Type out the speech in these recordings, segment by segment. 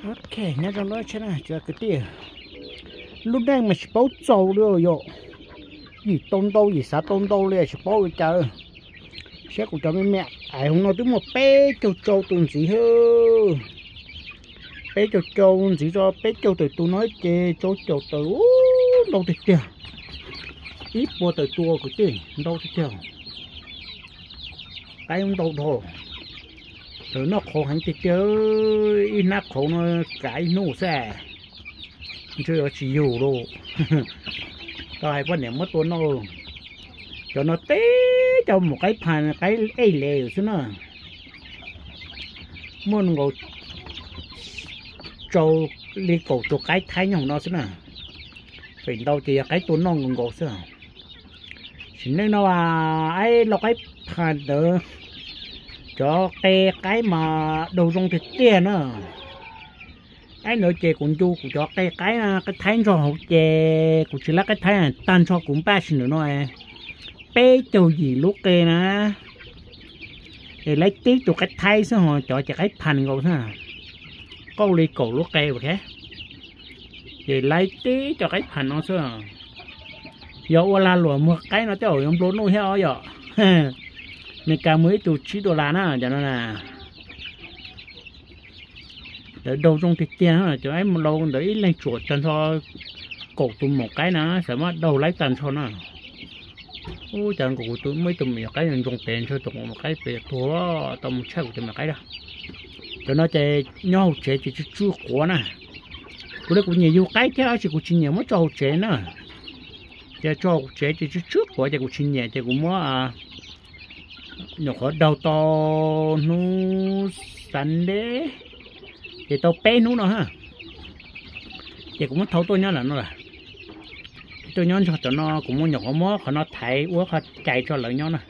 Ok, nyob zoo dua tsheb na cov kwv tij, lub neej mas tsis paub txaus li yom. Yim tau ntau yim xav tau ntau li tsis paub ua cas. Saib kuv cov me me aiv hauv no twb muaj peb caug rau tus ntxiv. Peb caug rau ntxiv tso, peb caug tawm tus no ces rau caum tawm, ntau tiag tiag. Ib puas tawm tus kwv tij, ntau tiag tiag. Qaib ntau dhau. Noj qhauv heev tiag tiag, ib hnab qhauv no kav ib hnub xwb. Ntshe yuav tsis yug lauj. Tau hais poj niam muab tua noj. Cov no teb cov mus qaib phas qaib ej le xwb na. Muaj nkaus rau li kaum tus qaib Thaib nyob hauv no xwb na. Feem ntau ces yog qaib tua noj nkaus nkaus xwb. Sim neej no aib lau qaib phas ntawd, cov qe qaib mas daug zoo tiag tiag na. Aib ntawd ces kuv ncu kuv cov qe qaib, qaib Thaib ntog hauv ces kuv tsis laib qaib Thaib tag nrho kuv npaj sim ntawm no peb caug yim lub qe na. Es laib tib tus qaib Thaib xwb ho cov ces qaib phas nkaus xwb. Qauj li kaum lub qe, ces laib tib cov qaib phas no xwb. Yog ua lag luam muag qaib no tej zaum yuav nplua nuj thiab os yom. Meskas muag ib tug tsib dollar na cov no na. Lawv daug zoo tiag tiag, cov aib lau ntawd ib leeg tsuam tag nrho kaum tus maum qaib na, xav mas daug laib tag nrho na. Ub, cas nkaus kuv muaj ib tug me nyuam qaib ntsoog pem ntshe tus maum qaib pem tuag, tau mus tshaj kuv cov me nyuam qaib da. Cov no ces nyob hauv tsev ces tsw tsw quav na. Kuv li kuv nyiam yug qaib thiab tab sis kuv tsis nyiam muab tso hauv tsev na. Ces tso hauv tsev ces tsw tsw quav ces kuv tsis nyiam ces kuv muab nyuam qhuav daug tau hnub Sunday, ces tau peb hnub no ha. Ces kuv muab thau tuaj nyob ntawm no lawm. Tuaj nyob nrog cov no, kuv muab nyuam qhuav muab qhov no thaiv ua qhov cai tso lawv nyob na.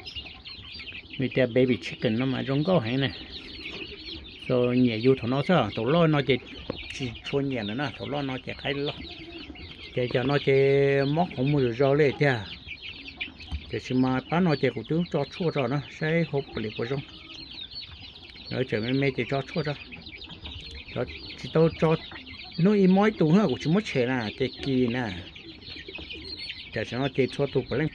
Vim tias baby chicken no mas zoo nkauj heev na. Nyiam yug thaum no xwb, thaum loj no ces tsis tshua nyiam lawm na, thaum loj no ces qaib loj. Ces cov no ces mob qhov muag zom zaws li tiag. Tiam sis mas pab no ces kuv twb tso tshuaj tso na saib hopefully puas zoo. Lawv tseem me me ces tso tshuaj tso. Cov tsis tau tso, hnub ib mob ib tug, kuv tsis muab tshem na ces kis na. Tam sim no ces txhua tus puav leej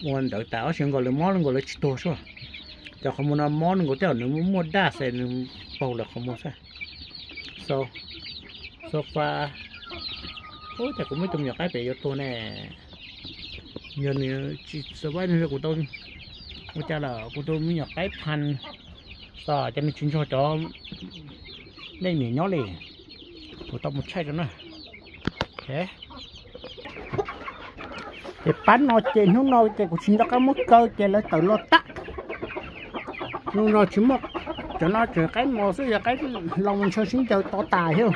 ua ntawd tas, ob txhia nkaus lawv mob nkaus lawv tsis tuag sua. Cov qhov muag no mob nkaus tej zaum nws muaj daj xwb nws paug lawv qhov muag xwb. So, so far, ub, cas kuv muaj ib tug me nyuam qaib pem yuav tuag ne. Yog nws tsis survive no kuv tau ua cas lawm, kuv tus me nyuam qaib phas xwb ces nws tsis nrog cov leej niam nyob li. Kuv tau mus check rau na. Ces pab no ces hnub no ces kuv tsis nco qab muab kaw ces lawv tawm los tag. Hnub no tsis muaj, cov no tseem qaib mos xwb, yog qaib hlau mas ntshe sib ncaws to tas thiab.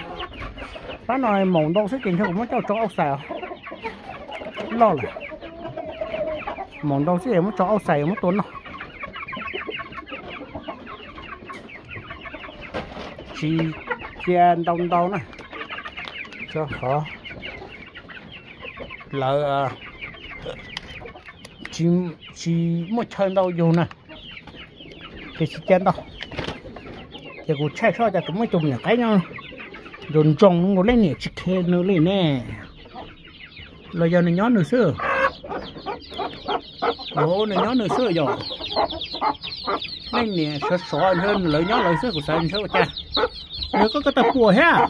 Pab no maum ntau xwb ces ntshe kuv muab coj tso outside os. Loj lawm, maum ntau xwb es muab tso outside muab tua noj. Tsis cia ntau ntau na, rau qhov lawv tsis muaj chaw ntau yug na, ces tsis cia ntau. Ces kuv check seb cas kuv muaj ib tug me nyuam qaib nyob ntsoog ntsoog nkaus leej niam tsis khe nws li ne. Los yog nws nyob nws xwb. Ua nws nyob nws xwb yom. Leej niam sov sov ntshe lawv nyob lawv xwb, kuv xav ntshe ua cas. Nws koj ko taw puas thiab.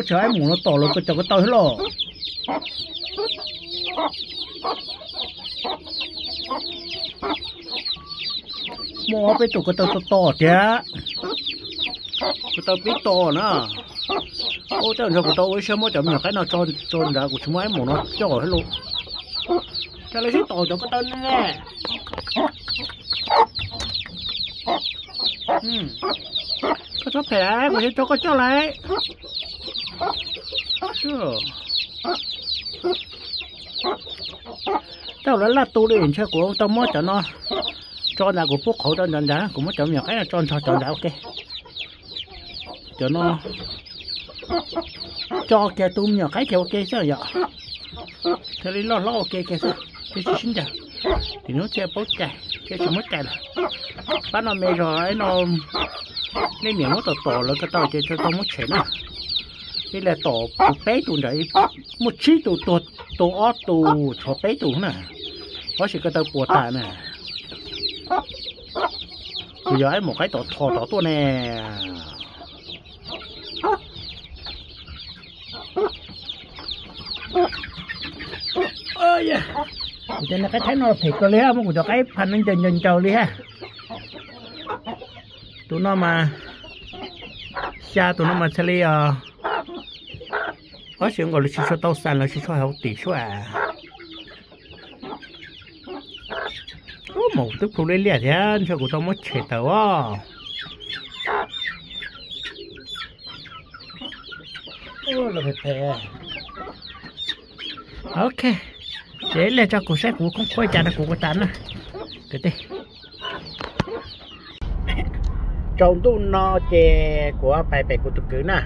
Tsam aib mus no tom lawv cov ko taw thiab los. Muaj ob peb tus ko taw to to thiab. Ko taw pib to na. Ub, tej zaum ntshe kuv tau ua ib siab muab cov me nyuam qaib no tso nrad, kuv tsis muab aib mus no coj thiab lauj. Cas lawv sib tom cov ko taw ne. Koj txhob phem, kuv tsis tso koj coj lawm. Tej zaum lawv laj tu li, ntshe kuv tau muab cov no tso ntawd, kuv pub qhauv rau ntawd ntag, kuv muab cov me nyuam qaib no tso nrog cov ntawd ua ke. Cov no tso kiag tus me nyuam qaib kiag ua ke xwb yom. Thiaj li loj hlob ua ke kiag xwb, thiaj tsis sib ncaws. Tim hnub thiaj paub cai, thiaj tsis muab cai lawm. Pab no me zog no, nej niam muab tom tom lawv ko taw ces tau muab tshem na. Ib li tom tus peb tus ntawd, muaj tsib tus, tuag tus ob tus, tshuav peb tus na. Tab sis ko taw puas tas na. Kuv yog ib maum qaib tom tho tod tuaj ne. Kuv cov niag qaib thaib no los phem kawg li hab, muab kuv cov qaib pha no ncaws ncaws ncaws li hab. Tus no mas, xya tus no mas txhaj li os, ob tsis nkaus lawv tsis tshua tau xas, lawv tsis tshua hauv tim suab. Ub, maum twb plhu liab liab thiab, ntshe kuv tau muab tshem tawm os. Ok, ces ib leeg tso kuv saib kuv khoob khuab cas rau kuv ua tas na. Kwv tij, tsaus ntuj no ces kuv pais pem kuv tus kwv na.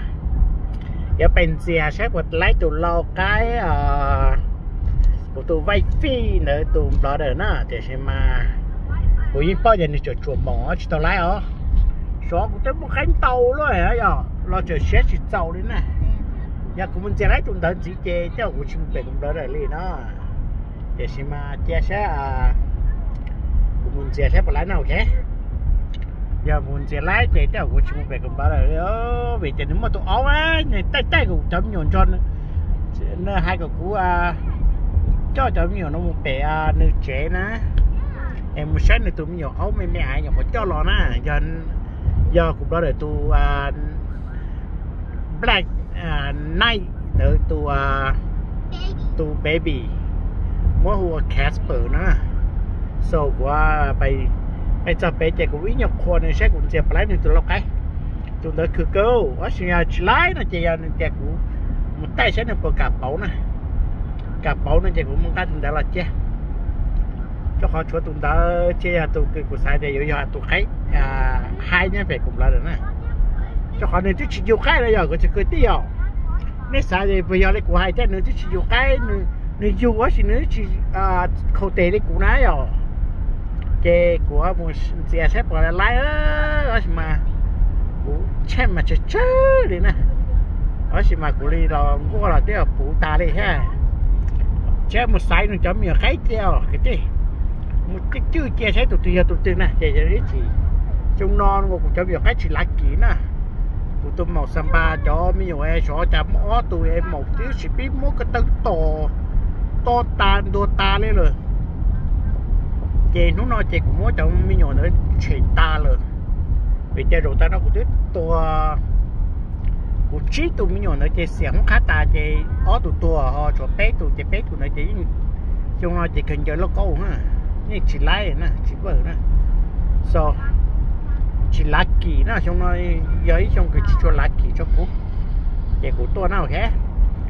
Yuav pais ntxias saib puas laib tus lau qaib, kuv tus vaij fij ntawd tus brother na, tiam sis mas kuv yeej paub tias nws tseem tsuam moos tsis tau laib os. Xyov kuv twb muaj qaib ntau luaj yog los tseem siab tsis txaus li na. Yog kuv mus ntxias laib tus ntawd ntxiv ces tej zaum kuv tsis mus pem kuv brother li na. Tiam sis mas cia saib, kuv mus ntxias saib puas laib na, ok. Yog mus ntxias laib ces tej zaum kuv tsis mus pem kuv brother li, vim tias nws muaj tus aub, nws taij taij kuv cov me nyuam nrog, nws hais kom kuv coj cov me nyuam no mus pem nws tsev na, es mus saib nws tus me nyuam aub me me es nyuam qhuav coj los na. Yog kuv brother tus Black Knight ntawd tus, tus baby, muab hu ua Casper na. So kuv pais txog pem ces kuv ib nyuag qhuas nws saib kuv ntxias puas laib nws tus lau qaib. Tus ntawd khwv kawg, tab sis yog tsis laib no ces yog nws tias kuv mus taij saib nws puas kam pauv na. Kam pauv no ces kuv mus nqa tus ntawd los cia. Rau qhov tshuav tus ntawd ces yog tus kws kuv xav tias yuav yog tus qaib haib nyob pem kuv brother na. Rau qhov nws twb tsis yug qaib los yog kuv tus kwv tij os. Nej xav tias puas yog li kuv hais thiab, nws twb tsis yug qaib, nws yug tab sis nws twb tsis khaus tes li kuv na yom. Ces kuv mus ntxias saib puas laib, tab sis mas kuv tshaj mas tsawg tsawg li na. Tab sis mas kuv li los nkuaj los twb puv tas li thiab. Tsheb mus xaiv nws cov me nyuam qaib cia os kwv tij. Mus cwj cwj cia saib tus twg yog tus twg na ces ib chim xyoo no kuv cov me nyuam qaib tsis lav kis na. Kuv tus maum xa npas cov me nyuam es xyov cas muaj ob tug es maum tib si pib muab ko taw tom to tas ntuag tas li lawm. Ces hnub no ces kuv muab cov me nyuam ntawd tshem tas lawm. Vim tias zaum tas no kuv twb tua kuv tsib tus me nyuam ntawd ces xiam hoob qhab tas ces ob tug tuag ho tshuav peb tus ces peb tus ntawd ces yeej, xyoo no ces kawg ncaws lauj kaub na, yeej tsis laib na, tsis vawj na. So tsis lav kis na, xyoo no yog ib xyoo kws tsis tshua lav kis rau kuv. Ces kuv tuaj na, ok.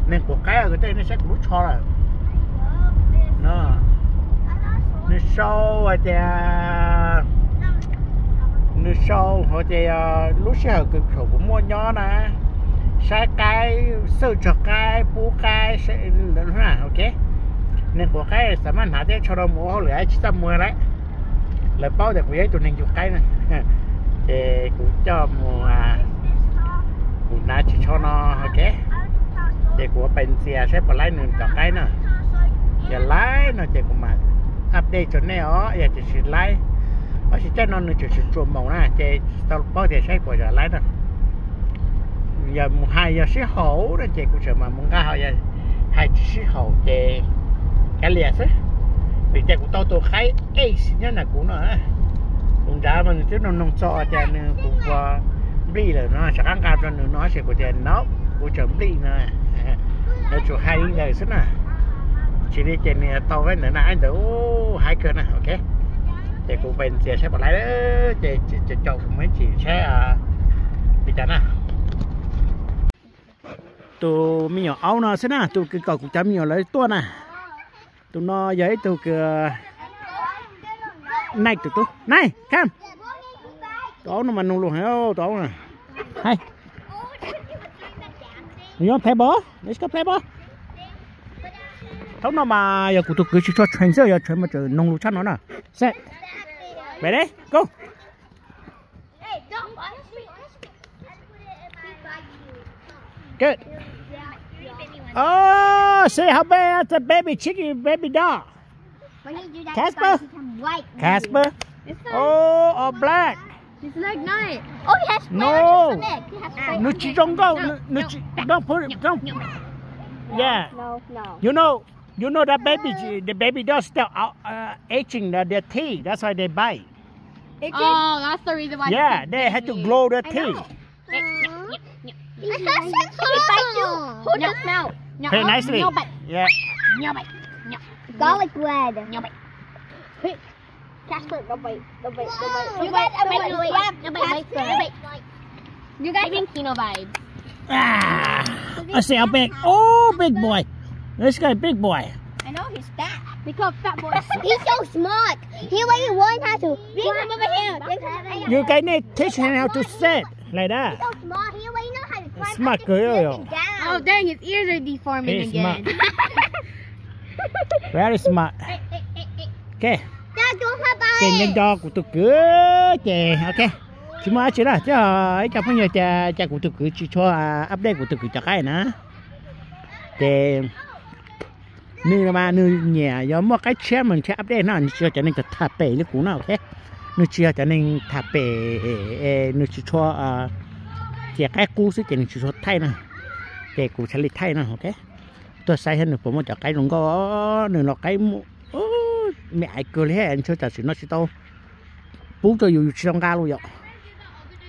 Neeg quav qaib, kwv tij, nej saib kuv lub tsho lawm. Nws sau hais tias, nws sau hais tias lub sij hawm kws thaum kuv muaj nyob na, saib qaib, xwj tsog qaib, pub qaib, ok. Neeg quav qaib xav maj hnav thiab tsho rau mus ua hauj lwm tsis txaj muag lawm. Lawv paub tias kuv yog ib tug neeg yug qaib na, ces kuv coj mus, kuv hnav tsis tsho no, ok. Ces kuv pais ntxias saib puas laib nws cov qaib na. Yog laib no ces kuv mam update rau nej os, yog tias tsis laib, tab sis caij no nws tseem tsuam moos na ces tsis tau paub tias saib puas yog laib na. Yog mus hais yog sib haum no ces kuv tseem mam mus nqa, ho yog hais tsis sib haum ces kav liam xwb. Vim tias kuv tau tus qaib ace nyob ntawm kuv no, tus nrad mas nws twb noog noog txog tias nws kuv puas nplij lawm no, rov qab nqa rau nws no, tab sis kuv tias no, kuv tseem nplij no. Yuav tsum hais li ntawd xwb na, tsis li ces nws tau ntawd na, ntawd haib kawg na, ok. Ces kuv pais ntxias saib puas laib, ces caum kuv mus ib chim saib li cas na. Tus me nyuam aub no xwb na, tus kws kom kuv cov me nyuam lawv tuaj na. Tus no yog ib tug kws, nai tus tub, nai, come. Tus aub no mas nug lus heev, tus aub na. Hey. You want play ball? Let's go play ball. Thaum no mas yog kuv tus kwv tsis tshua train xwb, yog train mas tseem noog lus tshaj no na. Set. Ready? Go. Good. Oh, see how big the baby chicken, baby dog. Casper? Casper? Oh, all black. His leg nice. Oh, he has spray on his leg. He has spray on his leg. No. Nws tsis zoo nkauj, nws tsis, don't put it, don't. Yeah. No, no. You know, you know that baby, the baby dog still out, uh, itching the, their teeth. That's why they bite. Itching? Oh, that's the reason why. Yeah, they have to glow their teeth. He bites you. Hold your mouth. Play nicely. Yeah. Garlic bread. Casper, don't bite. Don't bite. Don't bite. You guys are making me laugh. Don't bite. Don't bite. You guys giving Kino vibes. Ah, I say a big, oh, big boy. This guy big boy. I know he's fat. Because fat boys. He's so smart. He really learned how to. Bring him over here. You guys need to teach him how to sit like that. He's so smart. He really knows how to climb up the stairs and down. Smart girl. Oh, dang, his ears are deforming again. He's smart. Very smart. Hey, hey, hey, hey. Ok. Dad, don't hop on it. Ces nco nco kuv tus kwv ces ok. Tsis muaj dab tsi na, thiab ib co phooj ywg tias cas kuv tus kwv tsis tshua update kuv tus kwv cov qaib na. Ces nws mas nws nyiam yog muaj qaib tshiab mas nws thiaj update no, nws tsis yog cov neeg tham pem li kuv no, ok. Nws tsis yog cov neeg tham pem, nws tsis tshua, ces qaib qub xwb ces nws tsis tshua thaij na. Ces kuv thiaj li thaij no, ok. Tuaj saib thiab nws puas muaj cov qaib zoo nkauj, nws los qaib muaj me aiv kawg li, ntshe tam sim no tsis tau pub rau yus, yus tsis tau nqa los yom.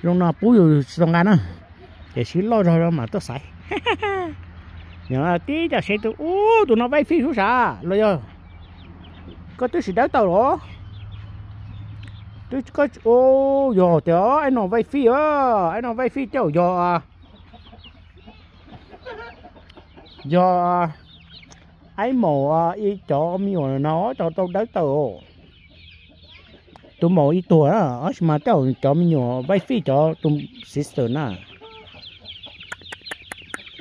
Zoo no pub yus, yus tsis tau nqa na. Ces sib loj zog mas tuaj xaiv. Tib co seb tus, ub, tus no vaij fij sub sav los yog koj twb tsis dawb tawm los? Twb, yog tias aib no vaij fij, aib no vaij fij tej zaum yog, yog aib maum ib cov me nyuam no cov tau dawb tawm. Tus maum ib tuag na, tab sis mas tej zaum cov me nyuam vaij fij cov tus sister na.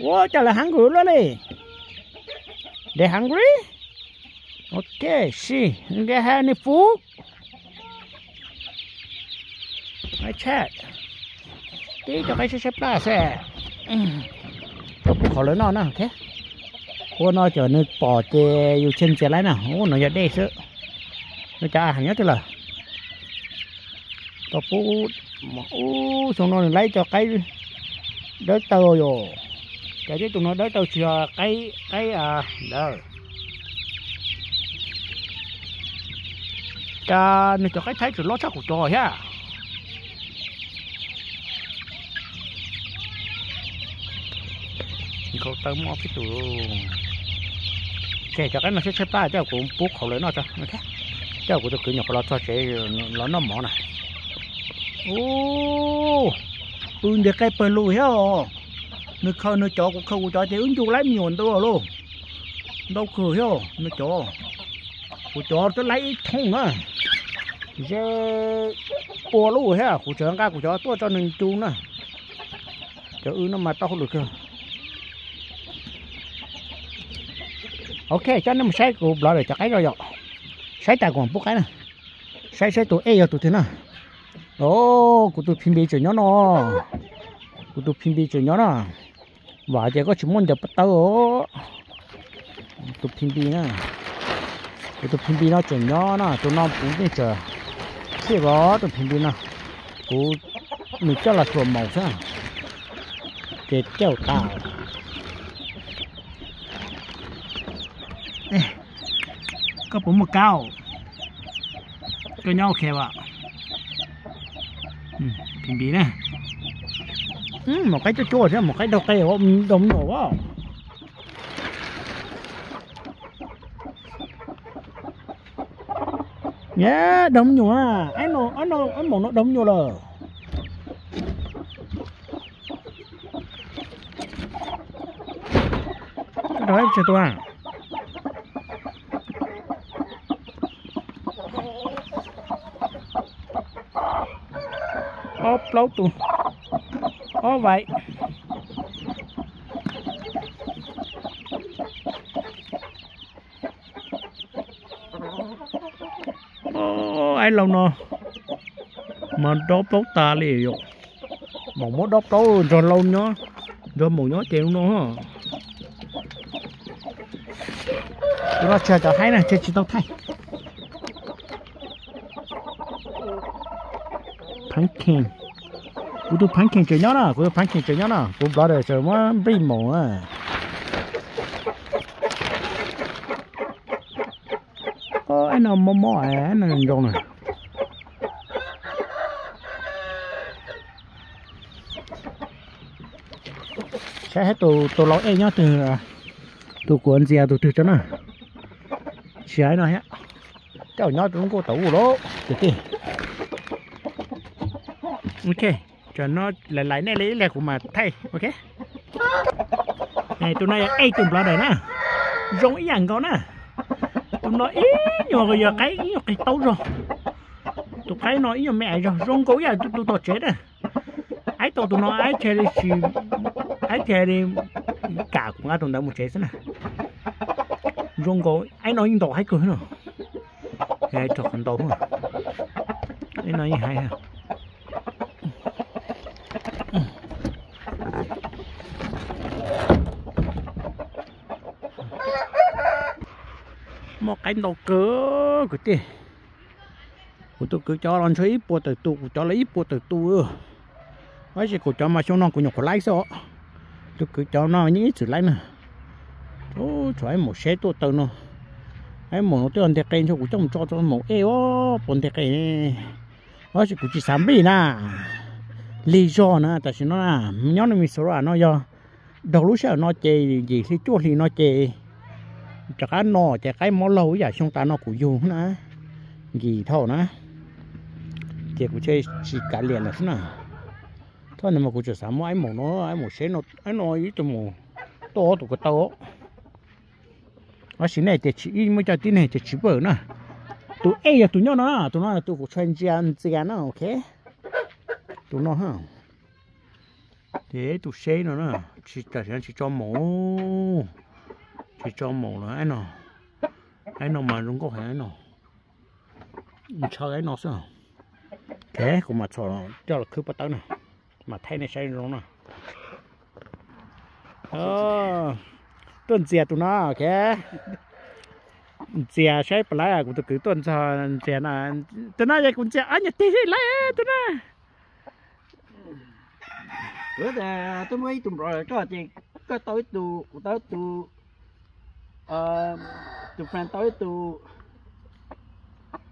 Ua cas lawv hungry luaj li? They hungry? Ok, see, they have any food? I check. Tib co qaib tshaib tshaib plab xwb. Tau pub qhauv lawv noj na, ok. Ua no cov nws pom ces yus thiaj ntxias laib na, ub no yog dej xwb. Nws cas heev nyob twg lawm. Tau pub, ub xyoo no nws laib cov qaib dawb taw yom. Cas tib tug no dawb taw tsis yog qaib, qaib ntawd. Cas nws cov qaib thaib tseem loj tshaj kuv cov thiab. Nkhaus taw muaj ob peb tus. Ces cov qaib no tshaib tshaib plab, tej zaum kuv pub qhauv lawv noj tso. Tej zaum kuv tus kwv nyuam qhuav los txog tsev los noj mov na. Ub, pw nti qaib pawg lug thiab os. Nws khaws nws cov, kuv khaws kuv cov ces wb ncu laib me nyuam ntau lauj. Ntau kawg thiab nws cov. Kuv cov twb laib ib thooj na. Ze pua lub thiab, kuv tseem nqa kuv cov tuaj tso nws ncu na. Cov wb no mas tau hauj lwm kawg. Ok, coj nej mus saib kuv blog lawm cov qaib zog yom. Saib tas kuv mam pub qaib na. Saib saib tus ej yog tus twg na. Os, kuv tus phi npi tseem nyob no. Kuv tus phi npi tseem nyob na. Vam hais tias koj tsis muaj ncaws pov tawb os. Tus phi npi na. Kuv tus phi npi no tseem nyob na, tus no kuv yeej tseem thiaj os, tus phi npi no. Kuv, nws coj los hluas maum xwb. Ces caum tas. Koj puas muaj kab? Koj nyob ok as? Phi npi na. Maum qaib cuaj cuaj thiab, maum qaib daug qe, daug me nyuam as. Daug me nyuam, aib maum no daug me nyuam lawm. Koj rau tsawg tus? Ob plaub tus, ob vais. Aib laug no mas dob plaub tas li yom. Maum muab dob plaub nrog laug nyob, nrog maum nyob ces no. Tus no tsis yog cov haib na, tsis tau thaij. Pumpkin. Kuv tus pumpkin tseem nyob na, kuv tus pumpkin tseem nyob na, kuv brother tseem muab nplij maum na. Aib no mob mob, aib no zoo na. Saib saib tus laus ej nyob twg, tus kuv ntxias tus twg tso na. Tsis hais no thiab, coj nyob rau lub nkuaj tau ub lawm kwv tij. Ok, tsam no lais lais nej li ib leeg kuv mam thaij, ok. Tus no yog ej tus brother na, zoo ib yam nkaus na. Tus no ib nyuag yog qaib ib nyuag qis taub zog, tus qaib no ib nyuag me ais zog, zoo nkaus ib yam tus tom tsev na. Aib tau tus no aib thiaj li, aib thiaj li kam kuv nqa tus ntawd mus tsev xwb na. Zoo nkaus aib no yeej ntau haib kawg no. Rau qhov ntau, aib no yeej haib. Muaj qaib ntau kawg kwv tij. Kuv tus kwv cov los ntshe ib puas tawm tus, kuv cov los ib puas tawm tus. Tab sis kuv cov mas xyoo no kuv nyuam qhuav laib xwb os. Tus kwv cov no yeej ib txwm laib na. Tshuav aib maum seb tuaj taw no. Aib maum no twb nteg qe ntshe kuv coj mus tso rau maum ej os, puas nteg qe. Tab sis kuv tsis xav nplij na. Lig zog na, tam sim no na, nyob Minnesota no yog daug lub sij hawm no ces yim hli cuaj hli no ces rov qab no ces qaib mob laug ib yam xyoo tas no kuv yug na, nkim dhau na, ces kuv thiaj tsis kav liam lawm xwb na. Thaum ntawd mas kuv tseem xav muab aib maum no, aib maum seb no, aib no ib tug mus tuaj ob tug ko taw. Tab sis nej tias tsis ib muaj coj tib neeg ces tsis pawm na. Tus ej yog tus nyob no, tus no tus kuv tshua ntsia ntxias na, ok. Tus no, ces tus seb no na, tsis, tam sim no tsis tso maum, tsis tso maum lawm no. Aib no mas zoo nkauj heev no. Ntshaw aib no xwb. Ok, kuv mam txhom coj los khwb pob tawb na, mam thaij nej saib zoo no. Tuaj ntxias tus no, ok. Ntxias saib puas laib, kuv tus kwv tuaj ntxog ntxias no. Tus no yog kuv ntxias ob nyuag teg xwb laib tus no. Kuv tias twb muaj ib tug npawg koj ces koj tau ib tug, kuv tau ib tug, tus friend tau ib tug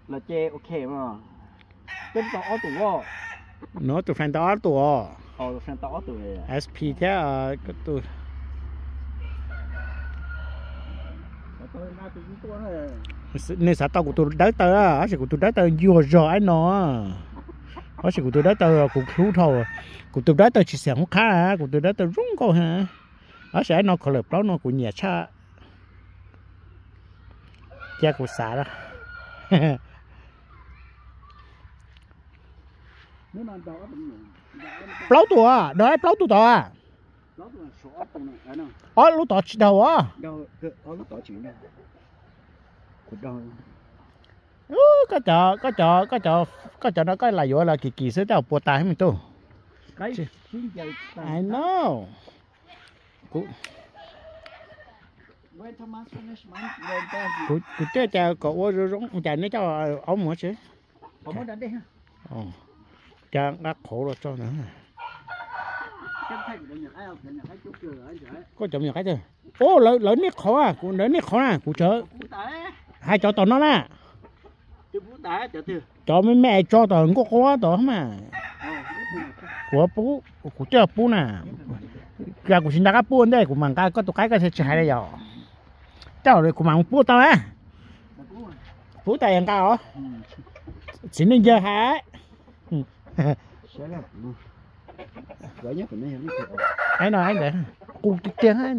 los ces ok mas. Twb tau ob tug os. No tus friend tau ob tug os. Tus friend tau ob tug. S P thiab tus nws xav tau kuv tus dawb taw, tab sis kuv tus dawb taw yuag zog aib no. Tab sis kuv tus dawb taw kuv hlub dhau, kuv tus dawb taw tsis xiam hub qhab, kuv tus dawb taw zoo nkauj heev. Tab sis aib no color plaub no kuv nyiam tshaj. Cia kuv xav. Plaub tus, daug plaub tus tod. Ob lub tod tsis daug os. Koj cov, koj cov, koj cov no koj lam yuav los kim kim xwb, tej zaum puas tas me tub. I know. Kuv, kuv coj cas kom ua zoo zoo cas neb coj aub mus tsev. Cas nqa qhauv los tso ntawd. Koj cov me nyuam qaib tiag. Lawv, lawv niaj qhauv, lawv niaj qhauv na, kuv tseem hais cov tom no na. Cov me me tso tom nkuaj qub tod mas. Kuv pub, kuv twb pub na. Yog kuv tsis nco qab pub ntej kuv mam nqa koj tus qaib koj thiaj tsis hais li yom. Tej zaum kuv mam mus pub tau na. Pub tas yog nqa os. Txiv neej yawg hais. Aib no, aib ntawd qus tiag tiag ntawd.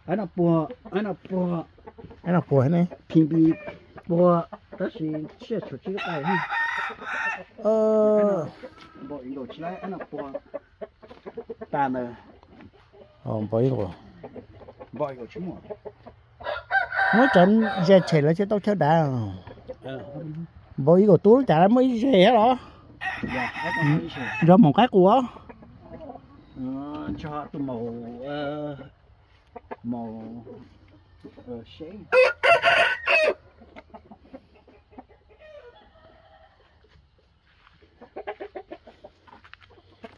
Aib no puag, aib no puag ne. Phim pis puag, tab sis tsiaj tshuav tsib lub qai. Npaum ib nqus. Muab cov ze tshem lawv thiaj tau chaw dav. Npau ib kaum tub cas muaj ib zeg thiab los? Nrog maum qaib qus os.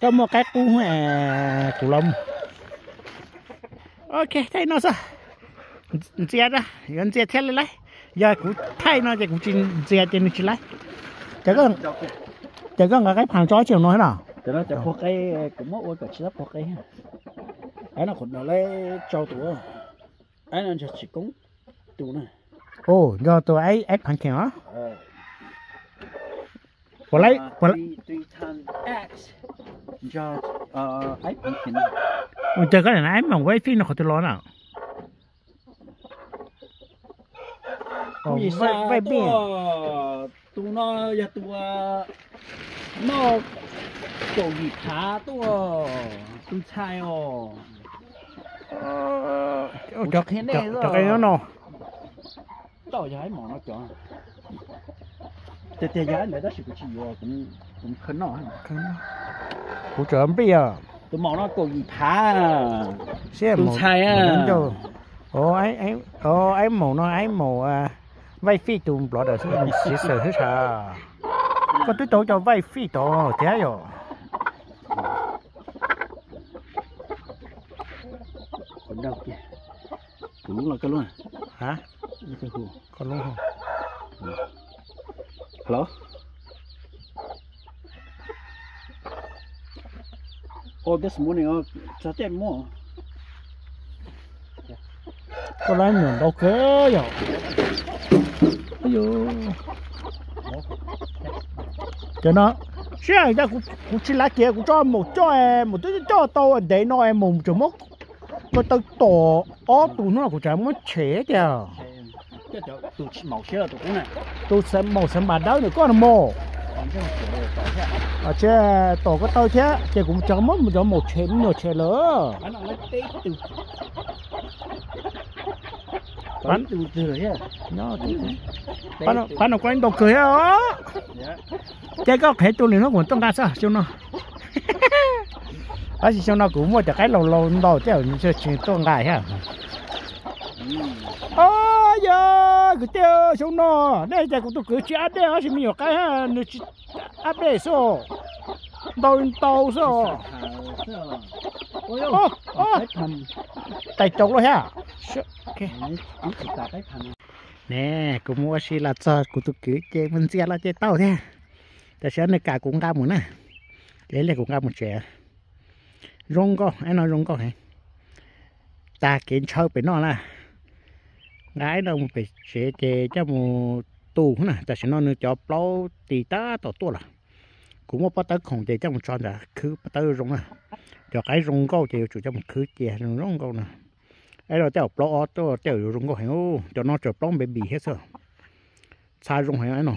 Koj muaj qaib qus, kuv los mus. Ok, thaij no xwb. Ntxias, yuav ntxias thiab li lauj. Yog kuv thaij no ces kuv tsis ntxias ces nws tsis laib. Ces koj nqa qaib phav tso tsis no no. Ub, yog tus aib phav kheem os. Ua cas koj nim aib moom vaij fij no qhov twg los na? Tus no yog tus noj kaum yim phav tuaj, tus ntxhais os. Cov qe no no. Tiag tiag yog ib ntawd tab sis kuv tsis yuav, kuv khaws noj. Kuv tseem nplij os. Tus maum no kaum yim phav, tus ntxhais. Aib maum no aib maum vaij fij tus nplov dawm xwb, siv xwm xwb sas. Koj twb tau cov vaij fij tod thiab yom? Hello. Oh, this morning, txog tej muaj. Koj laib nyuam ntau kawg yom. Cov no, sib hais tias kuv tsis lav kiag, kuv tso maum coj, maum twb coj tau ntev no es maum tseem muab ko taw tom ob tug hnub no kuv tseem muab tshem tiag. Tus maum xeev npam dawb ntawm koj no mas, tsis tom ko taw thiab ces kuv tseem muab cov maum tshem me nyuam tshem lawm. Pab no kuj ib ntau kawg thiab os. Ces koj qhev tus lwm hnub kuv tuaj nqa xwb xyoo no. Tab sis xyoo no kuv muaj cov qaib laus laus ntau thiab tsis tuaj nqa thiab. Yog kwv tij, xyoo no nej tias kuv tus kwv tsis ab dej tab sis me nyuam qaib nws tsis ab dej xwb. Ntau ntau xwb. Tais caus lawm thiab. Ne, kuv mus ua si los txog kuv tus kwv ces mus ntxias los ces tau thiab. Tam sim no nws kam kuv nqa mus na, ces ib pliag kuv nqa mus tsev. Zoo nkauj, aib no zoo nkauj heev. Tag kev ntshaw pem no na, nqa aib no mus pem tsev ces coj mus tu na. Tam sim no nws cov plaub tis tab tom tuaj lawm. Kuv muaj pob tawb khoom ces coj mus tso ntawd khwb pob tawb zoo na. Cov qaib zoo nkauj ces yuav tsum coj mus khwb cia zoo zoo nkauj na. Aib no tej zaum plaub ob tuaj tej zaum yuav zoo nkauj heev, cov no tseem plaub baby thiab xwb. Txha zoo heev aib no.